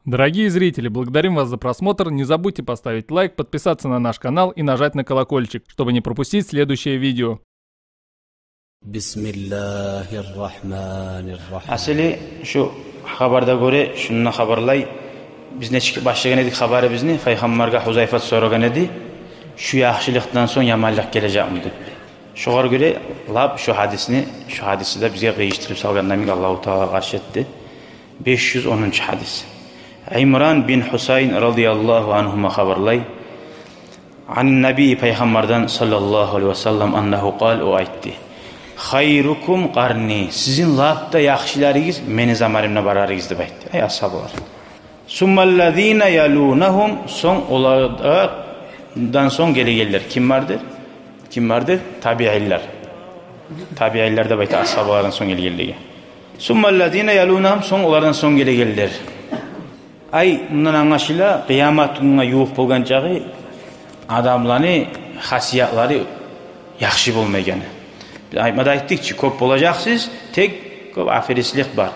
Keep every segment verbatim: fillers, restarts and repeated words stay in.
Дорогие зрители, благодарим вас за просмотр. Не забудьте поставить лайк, подписаться на наш канал и нажать на колокольчик, чтобы не пропустить следующее видео. Бисмиллагьир рагьманир рагьим. Асили, шу хабарда гёре, шунда хабарлай, биз нечик башлагъан эдик хабарыбызны, пайхаммаргъа Гьузайфат сорагъан эди, шу яхшылыкъдан сонг яманлыкъ гележекми деп. Шогъар гёре, лап шу гьадисни, шу гьадисни де бизге къыйышдырып салгъан йимик, Аллагьу Таала къаршы этди. Беш юз онунчу гьадис. Имран бин Гьусайн радияллагьу ангьума хабарлай. Ан набий, пайхаммардан саллаллагьу алайгьи ва саллам, аннагьу къал, о айтды: «Хайрукум къарни, сизин лап да яхшыларыгъыз мени заманымда барарыгъыз», — деп айтды. Ай асгьабалар. «Суммаллазина ялунагьум, сонг олардан сонг гелегенлер». Ким бардыр? Ким бардыр? Табиинлер. Табиинлер деп айта асгьабалардан сонг гелегенлеге. «Суммаллазина ялунагьум, сонг олардан сонг гелегенлер». Ай, мундан англашыла, къыямат гюнге ювукъ болгъан чакъы адамланы хасиятлары яхшы болмайгъаны. Биз айтма да айтдыкъ чы, кёп болажакъсыз, тек кёп аферистлик бар,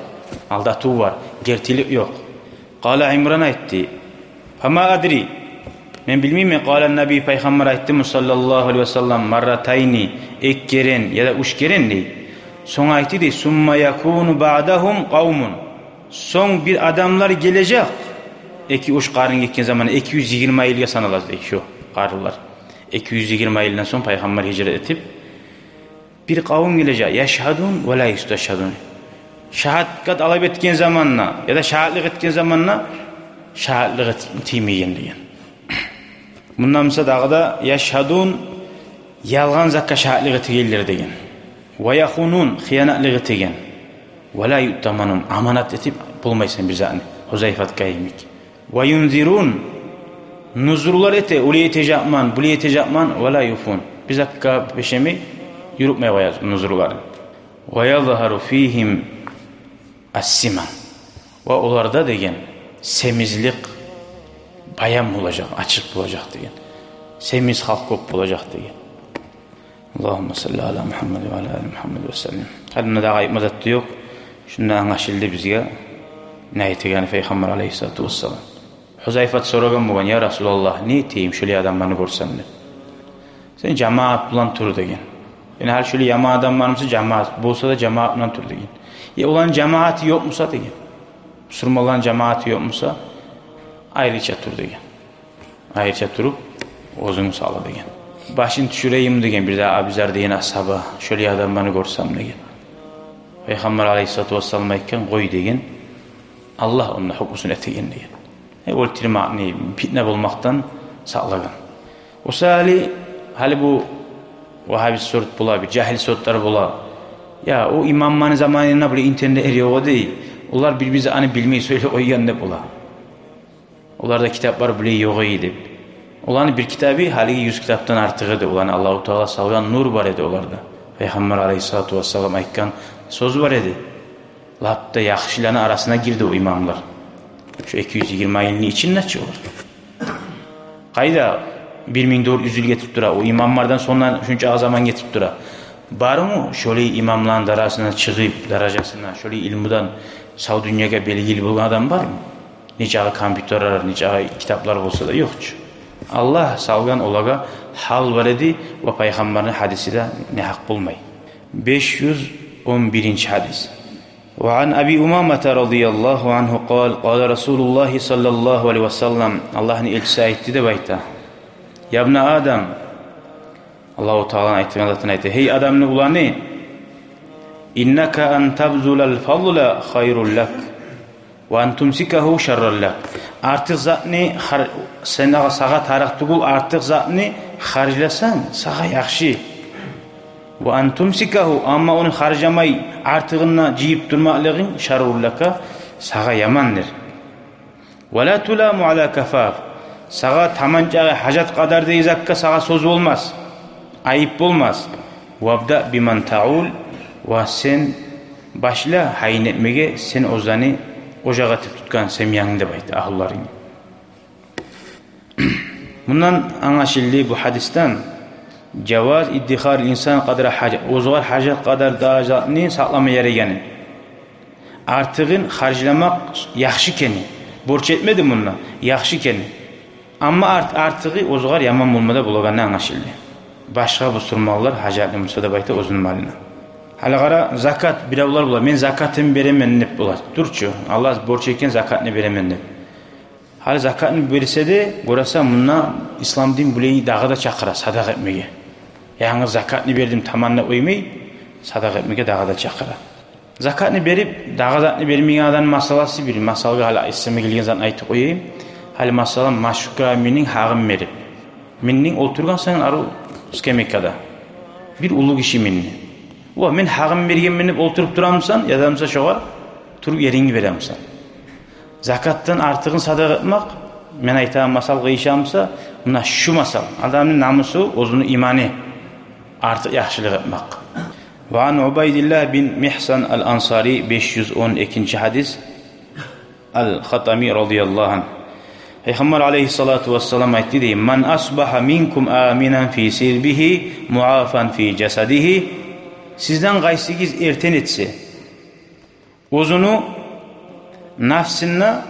алдатыв бар, гертилик ёкъ. Къала, Имран айтды: «Фама адри, мен билмеймен». Къала набий, пайхаммар айтдымы, саллаллагьу алайгьи ва саллам, «марратайни, эки керен яда уьч керен», — дей. Сонг айтды дей: «Сумма якуну баъдагьум къавмун». Сонг бир адамлар гележек. Эки-уьч къарн гетген заман эки юз йигирма йылгъа санала дей шу къарнлар. Эки юз йигирма йылдан сонг пайхаммар гьижрат этип, бир къавум гележек. «Яшгьадун ва ла юсташгьадун». Шагьатгъа талап этген заманда яда шагьатлыкъ этген заманда шагьатлыкъ эт-, тиймейген деген. Мундан буса дагъы да «яшгьадун», ялгъан затгъа шагьатлыкъ этегенлер деген. «Ва яхунун», хыянатлыкъ этеген. «Ва ла юътаманун», аманат этип болмайсан бир затны. Гьузайфатгъа йимик. «Ва юнзирун», нузурлар эте, олай этежекмен, булай этежекмен, «ва ла юфун», бир затгъа пешемей, юрютмей къоя нузурларын. «Ва язгьару фигьим ас-симан». Ва оларда деген семизлик баян болажакъ, ачыкъ болажакъ деген. Семиз халкъ кёп болажакъ деген. Аллагьумма салли ала Мугьаммад ва ала али Мугьаммад ва саллим. Гьали мунда дагъы айтма зат да ёкъ. Шундан англашылды бизге не айтагъаны пайхаммар алайгьиссалату вассалам. Гьузайфат сорагъан болгъан: «Я Расулаллагь, не этейим, шолай адамланы гёрсем?» — деп. «Сен жамаат булан тур», — деген. Яни гьали шолай яман адамлар буса, жамаат болса да, жамаат булан тур деген. Е, оланы жамааты ёкъ буса деген. Бусурманланы жамааты ёкъ буса, айрыча тур деген. Айрыча туруп, оьзюнг сакъла деген. «Башын тюшюрейим», — деген бир де Абузар деген асгьаба, «шолай адамланы гёрсем», — деген. Пайхаммар алайгьиссалату вассалам айтгъан: «Къой», — деген. «Аллагь онда гьукмусун этеген», — деген. Э, оьлтюрмекни, питне болмакъдан сакълагъан. Буса гьали, гьали бу вагьабист сорт бола, бир жагьил сортлар бола. «Я, о имамланы заманында булай интернетлер ёкъ эди. Олар бир-бир затны билмей сёйлеп къойгъан», — деп бола. «Оларда китаплар булай ёкъ эди», — деп. Оланы бир китабы гьалиги юз китапдан артыкъ эди. Оланы Аллагьу Таала салгъан нур бар эди оларда. Пайхаммар алайгьиссалату вассалам айтгъан сёз бар эди. Лап да яхшыланы арасына гирди о имамлар. Шу эки юз йигирма йылны ичинде чи олар. Къайда, бир минг дёрт юз йыл гетип тура, о имамлардан сонг шунча заман гетип тура. Бармы шолай имамланы дарасына чыгъып, даражасына, шолай илмудан сав дюньягъа белгили болгъан адам бармы? Нечакъы компьютерлер, нечакъы китаплар болса да, ёкъ чу. Аллагь салгъан олагъа гьал бар эди, ва пайхаммарны гьадиси де негьакъ болмай. Беш юз он биринчи гьадис. Ва ан Аби Умамата радияллагьу ангьу къал, къала Расулуллагьи саллаллагьу алайгьи ва саллам, Аллагьны элчиси айтды деп айта: «Ябна Адам», Аллагьу Тааланы айтгъан затын айта: «Гьей адамны уланы, иннака ан табзулал фадла хайрул лак, ва ан тумсикагьу шаррул лак». Артыкъ затны хар-, сен агъа, сагъа тарыкъ тюгюл артыкъ затны харжласанг, сагъа яхшы. «Ва ан тумсикагьу», амма ону харжламай, артыгъын жыйып турмакълыгъынг, «шаррул лака», сагъа ямандыр. «Ва ла туламу ала кафаф», сагъа таманчагъы гьажат къадар деген затгъа сагъа сёз болмас, айып болмас. «Вабда биман таул», ва сен башла гьайын этмеге сен оьзлени ожакъ этип тутгъан семьянгны деп айта, агьлюлеринг. Мундан англашылды бу гьадисден: жаваз иддихарил инсан къадра гьажа-, оьзюне гьажат къадар да затны сакълама ярайгъаны. Артыгъын харжламакъ яхшы экени. Борч этмеди мунда, яхшы экени. Амма арт-, артыгъы оьзюгъар яман болма да болагъаны англашылды. Башгъа бусурманлар гьажатлы буса деп айта оьзюню малына. Гьали къара, закат, биревлер бола, мен закатымны беремен деп бола. Дюр чю, Аллагь борч этген закатны беремен деп. Гьали закатны берсе де, гёресен, мунда ислам дин булай дагъы да чакъыра садагъа этмеге. Янгыз закатны бердим, тамам деп къоймай, садагъа этмеге дагъы да чакъыра. Закатны берип, дагъы затны бермеген адамны масъаласы бир. Масъалагъа, гьали эсиме гелген затны айтып къояйым. Гьали масъала, машукка миндинг гьакъын берип. Миндинг, олтургъансан арив скамейкада. Бир уллу гиши минди. Ва мен гьакъын бергенмен деп олтуруп турамысан, яда буса шогъар туруп ерингни беремисен? Закатдан артыгъын садагъа этмек, мен айтагъан масъала къыйышамыса, муна шу масъала. Адамны намусу, оьзюню иманы артыкъ яхшылыкъ этмек. Ва ан Убайдиллагь бин Мигьсан ал-Ансари, беш юз он экинчи гьадис, ал-Хатами радияллагьу ангь. Пайхаммар алайгьиссалату вассалам айтды дей: «Ман асбагьа минкум аминан фи сирбигьи, муафан фи жасадигьи». Сизден къайсыгъыз эртен этсе, оьзюню нафсында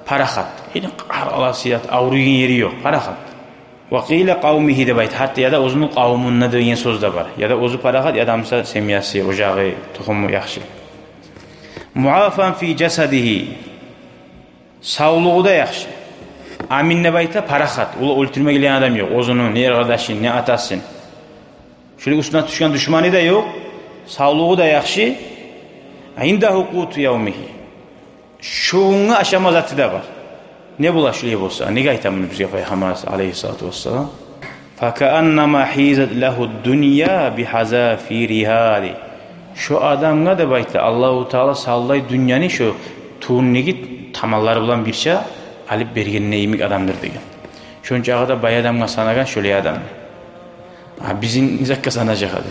парахат, яни къаргъаласият, авруйгъан ери ёкъ, парахат. «Ва къила къавмигьи» деп айта, гьатта яда оьзюню къавмунда деген сёз де бар. Яда оьзю парахат, яда буса семьясы, ожагъы, тухуму яхшы. «Муафан фи жасадигьи», савлугъу да яхшы. Амин деп айта парахат, улай оьлтюрме гелген адам ёкъ, оьзюню не эркъардашын, не атасын. Шолай уьстюне тюшген душманы да ёкъ, савлугъу да яхшы. «Индагьу къуту явмигьи». Шо гюнге ашама заты да бар. Не бола шолай болса? Неге айта муну бизге Пайхаммар алайгьиссалату вассалам? «Факааннама гьизат лагьу дунья бигьазафиригьа», дей. Шо адамгъа деп айта, Аллагьу Таала саллай дюньяны шо тюбюндеги таманлары булан бирче алып бергенде йимик адамдыр деген. Шончагъы да бай адамгъа санагъан шолай адамны. А бизин не затгъа санажакъ эди?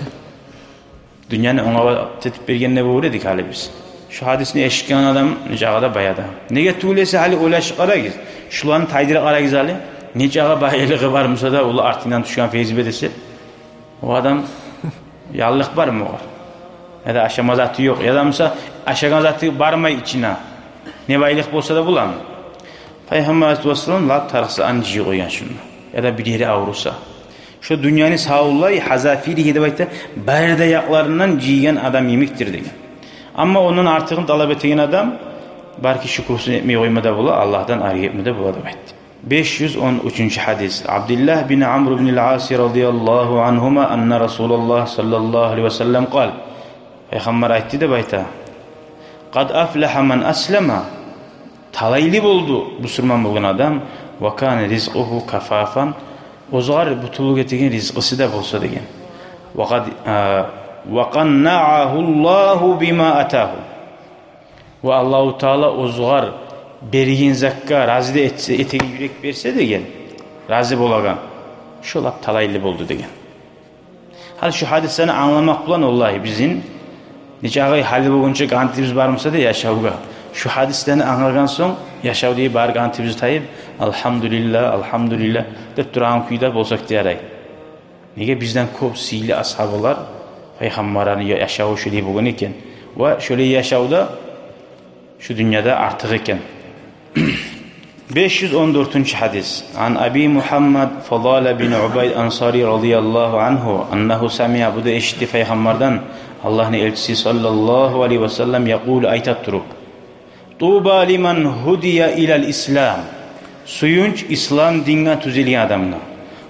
Дюньяны онгават этип бергенде болур эдик гьали биз. Шу гьадисни эшитген адам нечакъы да бай адам. Неге тюгюл эсе, гьали ойлашып къарагъыз. Шуланы тайдырып къарагъыз гьали. Нечакъы байлыгъы бар буса да, олар артындан тюшген фейзибе десе, о адам яллыкъ бармы огъар? Яда ашама заты ёкъ, яда буса ашагъан заты бармай ичине. Не байлыкъ болса да боламы? Пайхаммар алайгьиссалату вассалам лап тарыкъса аны жыйып къойгъан шунда. Яда бир ери авруса. Шо дюньяны савлай, гьазафиригьи деп айта, бары да якъларындан жыйгъан адам йимикдир деген. Амма ондан артыгъын талап этеген адам, балики, шюкюрсюн этмей къойма да бола, Аллагьдан арек этме де бола деп айтды. Беш юз он уьчюнчю гьадис. Абдиллагь бин Амр бин ал-Ас радияллагьу ангьума анна Расулаллагь саллаллагьу алайгьи ва саллам къал. Пайхаммар айтды деп айта: «Къад афлагьа ман аслама». Талайлы болду бусурман болгъан адам. «Ва кана ризкъугьу кафафан». Оьзюгъар бютюнлюк этеген ризкъысы да болса деген. «Ва къад, а, ва къаннаагьуллагьу бима атагьу». Ва Аллагьу Таала оьзюгъар берген затгъа рази да этсе, этеген юрек берсе деген, рази болагъан, шо лап талайлы болду деген. Гьали шу гьадислени англамакъ булан, валлагьи, бизин нечакъы гьали болгъунча къантыбыз бар буса да яшавгъа, шу гьадислени англагъан сонг, яшавдагъы бар къантыбыз тайып, «Алгьамдулиллагь, алгьамдулиллагь» деп турагъан кюйде болсакъ да ярай. Неге, бизден кёп сыйлы асгьабалар, пайхаммарланы я-, яшаву шолай болгъан экен. Ва шолай яшав да шу дюньяда артыкъ экен. Беш юз он дёртюнчю гьадис. Ан Аби Мугьаммад Фадала бин Убайд Ансари радияллагьу ангьу, аннагьу самиа, бу да эшитди Пайхаммардан, Аллагьны элчиси саллаллагьу алайгьи ва саллам, якъулу, айта туруп: «Туба лиман гьудия илал ислам». Сююнч ислам динге тюзелген адамгъа.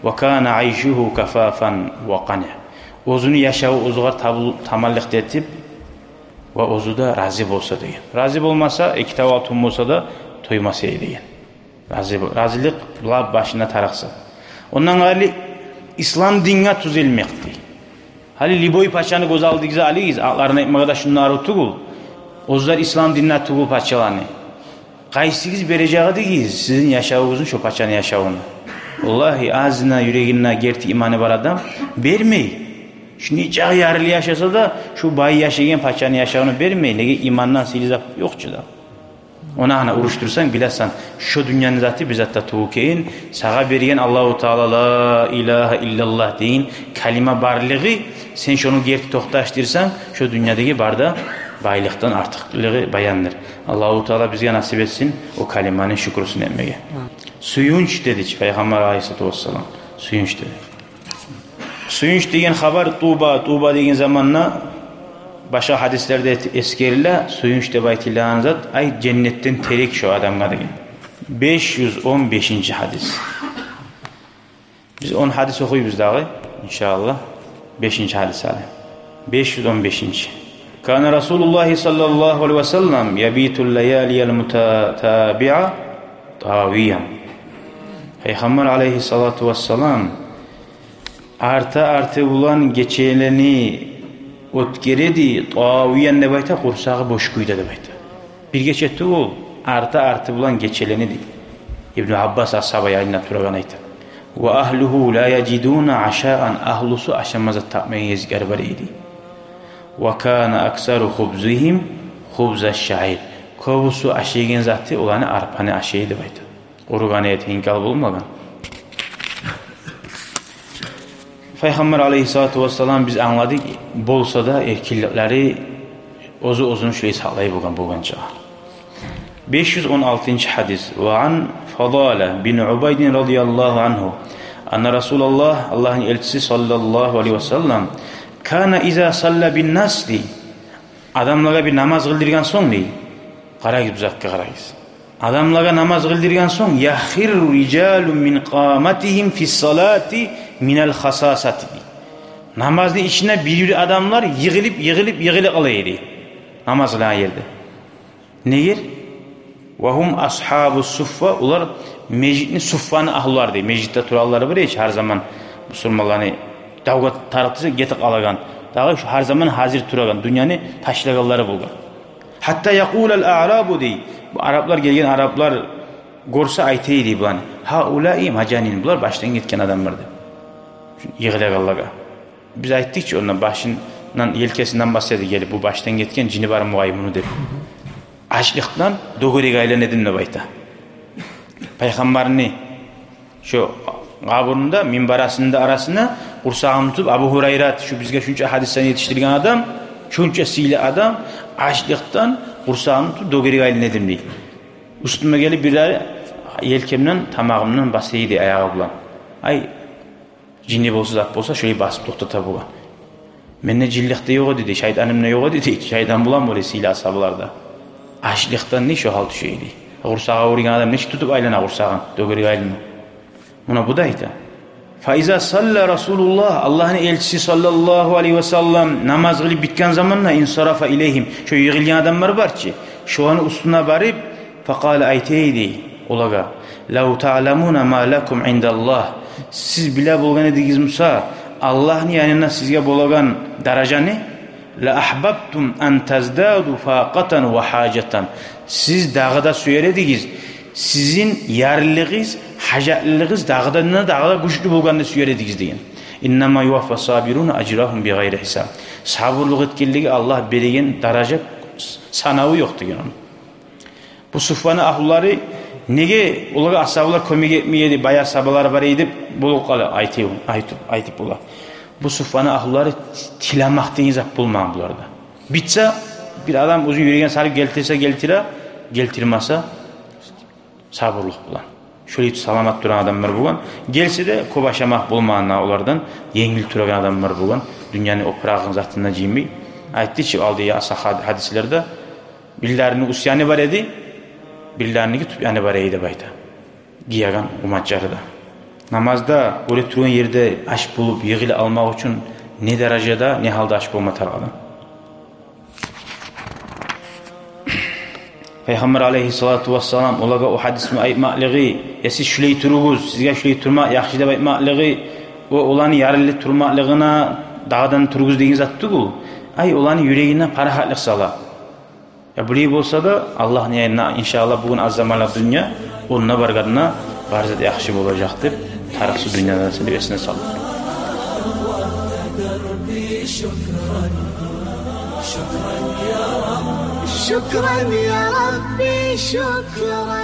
«Ва кана айшугьу кафафан ва къаниъ». Оьзюню яшаву оьзюгъар табул-, таманлыкъ этип, ва оьзю де рази болса деген. Рази болмаса, эки тавалгъа тюн болса да тоймас эди деген. Рази бо-, разилик лап башына тарыкъса. Ондан къайры ислам динге тюзелмек дей. Гьали любой пачаны гёз алдыгъызгъа алыгъыз, атларын айтмагъа да шундан арив тюгюл. Оьзлер ислам динде тюгюл пачаланы. Къайсыгъыз бережек эдигиз сизин яшавугъузну шо пачаны яшавуна? Валлагьи, азына юрегинде герти иманы бар адам бермей. Шу нечакъы ярлы яшаса да, шу бай яшайгъан пачаны яшавуна бермей. Неге, имандан сыйлы зат ёкъ чу да. Ону гьана урушдурсанг, биласан, шо дюньяны заты бир зат да тюгюл экенин, сагъа берген Аллагьу Таала ла илагьа иллаллагь деген калима барлыгъы, сен шону герти токъташдырсанг, шо дюньядагъы бар да Байлыкъдан артыкълыгъы баяндыр. Аллагьу Таала бизге насип этсин о калиманы шюкюрюн этмеге. Амин. Сююнч деди чи Пайхаммар алайгьиссалату вассалам. Сююнч деди. Сююнч деген хабар туба, туба деген заманда башгъа гьадислерде эт-, эсгериле, сююнч деп айтылагъан зат, ай, женнетден терек шо адамгъа деген. Беш юз он бешинчи гьадис. Биз он гьадис охуйбуз дагъы, иншааллагь. Бешинчи гьадис гьали. Беш юз он бешинчи. كان رسول الله صلى الله عليه وسلم يبيت الليالي المتتابعة طاويا. Пайхаммар алайгьиссалату вассалам арты-арты булан гечелени оьтгереди, тавиян деп айта, къурсагъы бош кюйде деп айта. Бир гече тюгюл, арты-арты булан гечелени дей. Ибну Аббас асгьаба янында турагъан айта. وأهله لا يجدون عشاء, агьлюсю ашама зат тапмайгъан гезиклери бар эди. وكان أكثر خبزهم خبز الشعير. Кёбюсю ашайгъан заты оланы арпаны ашай эди деп айта. Къуругъан эт, гьынкъал болмагъан. Пайхаммар алайгьиссалату вассалам, биз англадыкъ, болса да эркинликлери оьзю оьзюн шулай сакълай болгъан, болгъанча. Беш юз он алтынчы гьадис. وعن فضالة بن عبيد رضي الله عنه أن رسول الله, Аллагьны элчиси саллаллагьу алайгьи васаллам, كان إذا صلى بالناس, адамлагъа бир намаз къылдыргъан сонг дей. Къарагъыз, бу затгъа къарагъыз. Адамлагъа намаз къылдыргъан сонг, يخر رجال من قامتهم في الصلاة من الخصاصة. Намазны ичинде бир-бир адамлар йыгъылып, йыгъылып, йыгъылып къала эди. Намаз къылагъан ерде. Негер? وهم أصحاب الصفة, олар межитни суффаны агьлулары дей. Межитде турагъанлары бар эди чи, гьар заман бусурманланы давгъа тарыкъ десе гетип къалагъан. Дагъы шу гьар заман гьазир турагъан, дюньяны ташлагъанлары болгъан. حتى يقول الأعراب дей. Бу араплар, гелген араплар гёрсе айта эди буланы: هؤلاء مجانين, булар башдан гетген адамлар деп. Шо йыгъылагъанлагъа. Биз айтдыкъ чы, онда башындан, елкесинден баса эди гелип, бу башдан гетген, жини бар мугъай муну деп. Ачлыкъдан дёгерек айлана эдим деп айта. Пайхаммарны шо къабурунда, минбарны да арасына къурсагъын тутуп, Абу Гьурайрат, шу бизге шунча гьадислени етишдирген адам, шунча сыйлы адам, ачлыкъдан къурсагъын тутуп, дёгерек айлана эдим дей. Уьстюме гелип, бир де елкемден, тамагъымдан баса эди аягъы булан. Ай, жини болса, зат болса, шолай басып токътата болгъан. Менде жинлик де ёкъ эди дей, шайтаным да ёкъ эди дей, шайтан булан болай сыйлы асгьабаларда. Ачлыкъдан дей шо гьал тюше эди. Къурсагъы авруйгъан адам нечик тутуп айлана къурсагъын, дёгерек айлана. Муна бу да айта. فإذا صلى رسول الله, Аллагьны элчиси саллаллагьу алайгьи васаллам намаз къылып битген заманда, انصرف إليهم, шо йыгъылгъан адамлар бар чы, шоланы уьстюне барып, فقال, айта эди олагъа: لو تعلمون ما لكم عند الله, сиз биле болгъан эдигиз буса Аллагьны янында сизге болагъан даражаны, لأحببتم أن تزدادوا فاقة وحاجة, сиз дагъы да сюер эдигиз сизин ярлылыгъыгъыз, гьажатлылыгъыгъыз дагъы да, дагъы да гючлю болгъанны сюер эдигиз деген. إنما يوفى الصابرون أجرهم بغير حساب. Сабурлукъ этгенлеге Аллагь береген даража санаву ёкъ деген ону. Бу суффаны агьлулары, неге олагъа асгьабалар кёмек этмей эди, баягъы асгьабалар бар эди деп болуп къала, айтып, айтып, айтып бола. Бу суффаны агьлулары тилемек деген зат болмагъан буларда. Битсе, бир адам оьзюню юрегине салып гелтирсе гелтире, гелтирмесе сабурлукъ булан. Шолай саламат турагъан адамлар болгъан. Гелсе де, кёп ашамакъ болмагъан олардан, енгил турагъан адамлар болгъан. Дюньяны опурагъын, затын да жыймай. Айтды чы алдагъы асгьа-, гьадислерде, бирлерини уьст яны бар эди, бирлериники тюп яны бар эди деп айта. Гиеген къумачлары да. Намазда, оьре тургъан ерде аш болуп йыгъыла алмакъ учун не даражада, не гьалда аш болма тарыкъ адам. Пайхаммар алайгьиссалату вассалам олагъа о гьадисни айтмакълыгъы, э, сиз шулай туругъуз, сизге шулай турмакъ яхшы деп айтмакълыгъы, о, оланы ярлы турмакълыгъына дагъыдан туругъуз деген зат тюгюл. Ай, оланы юрегине парахатлыкъ сала. Я булай болса да, Аллагьны янына, иншааллагь, бугюн аз заманлыкъ дюнья, онда баргъанда бар зат яхшы болажакъ деп, тарыкъсыз дюньядан сени эсине сала. شكرا يا ربي، شكرا.